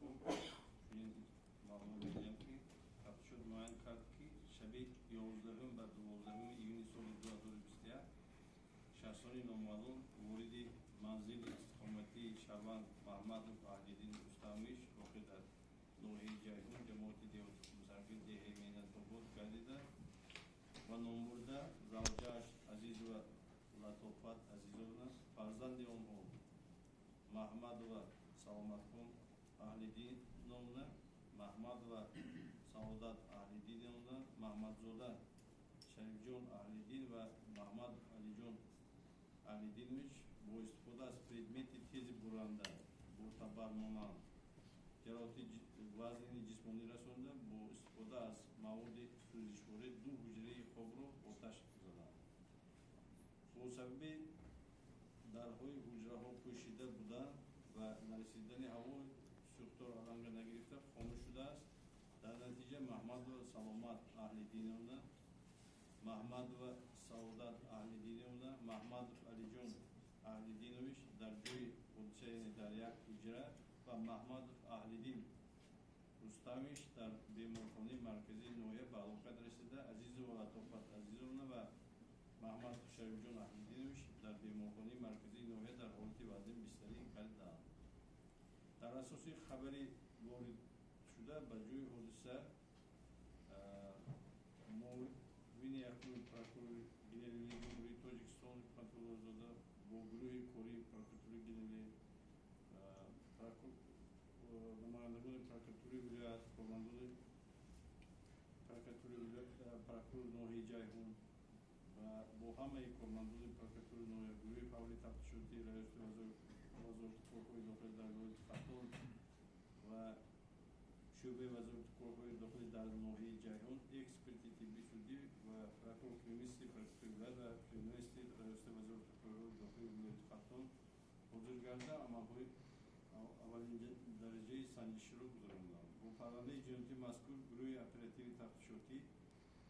Хуб, чунин маълумот медиҳем, ки тафтишот муайян кард, ки шаби 11 ба 12 июни соли 2021 шахсони номаълум вориди манзили истиқоматии шаҳрванд Маҳмадов Аҳлиддин Рустамович, воқеъ дар ноҳияи Ҷайҳун, ҷамоати деҳоти Хумсангир, деҳаи Меҳнатобод гардида ва номбурда завҷааш Азизова Латофат Азизовна, фарзанди онҳо Маҳмадова Саломатхон Аҳлиддиновна, Маҳмадова Саодат Аҳлиддиновна, Маҳмадзода Шарифҷон Аҳлиддин ва Маҳмадов Алиҷон Аҳлиддинович бо истифода аз предмети тези буранда бо табармонанд ҷароҳати вазнини ҷисмонӣ расонда, бо истифода аз маводи сӯзишворӣ ду ҳуҷраи хобро оташ заданд. Бо сабаби дарҳои ҳуҷраҳо пӯшида будан ва нарасидани ҳаво, сӯхтор аланга нагирифта, хомӯш шудааст. Дар натиҷа Маҳмадова Саломат Аҳлиддиновна, Маҳмадова Саодат Аҳлиддиновна, Маҳмадов Алиҷон Аҳлиддинович дар ҷои ҳодиса, яъне дар як ҳуҷра, ва Маҳмадов Аҳлиддин Рустамович дар беморхонаи марказии ноҳия ба ҳалокат расида, Азизова Латофат Азизовна ва Маҳмадов Шарифҷон Аҳлиддинович дар беморхонаи марказии ноҳия дар ҳолати вазнин бистарӣ карданд. Дар асоси хабари воридшуда ба ҷои ҳодиса муовини якуми прокурори генералии Ҷумҳурии Тоҷикистон Ҳикматуллозода бо гурӯҳи кории прокуратураи генералӣ, намояндагони прокуратураи вилоят, кормандони прокуратураи вилоят, прокурори ноҳияи Ҷайҳун ва бо ҳамаи кормандони прокуратураи ноҳия, гурӯҳи фаврии тафтишотии Раёсати Вазорати корҳои дохилӣ дар вилояти Хатлон ва шӯъбаи Вазорати корҳои дохилӣ дар ноҳияи Ҷайҳун, эксперти тибби судӣ ва прокурор криминалисти прокуратураи вилоят ва криминалисти Раёсати Вазорати корҳои дохилии вилояти Хатлон ҳозир гарда, амалҳои аввалин дараҷаи санҷиширо гузаронданд. Бо парвандаи ҷиноятии мазкур гурӯҳи оперативи тафтишотӣ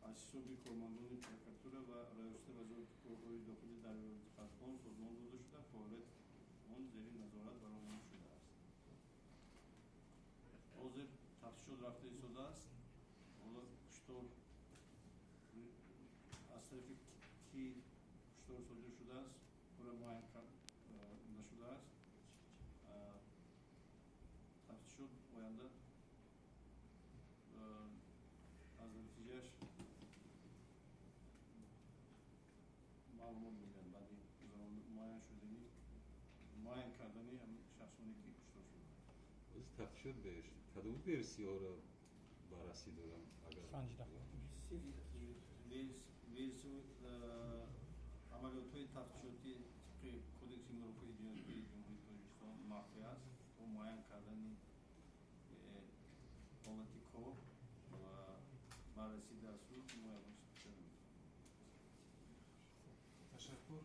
аз ҳисоби кормандони прокуратура ва Раёсати Вазорати корҳои дохилӣ дар вилояти Хатлон созмон дода шуда, фаъолияти он зери назорат бароварда шудааст. Ҳозир тафтишот рафта истодааст. Ҳоло куштор аз тарафи кӣ куштор содир шудааст, пурра муайян нашудааст. Тафтишот оянда аз натиҷааш маълумот медиҳад, баъди муайян шудани, муайян кардани шахсоне, ки куштор шуданд. Боз тафтишот беш кадом версияҳоро баррасӣ дорам, агар Санҷида. Версию амалиётҳои тафтишотӣ тибқи Кодекси мурофиаи ҷиноятии Ҷумҳурии Тоҷикистон махфӣ аст. То муайян кардани ҳолати кор ва баррасӣ дар суд мо ягон чиз гуфта наметавонем. Ташаккур.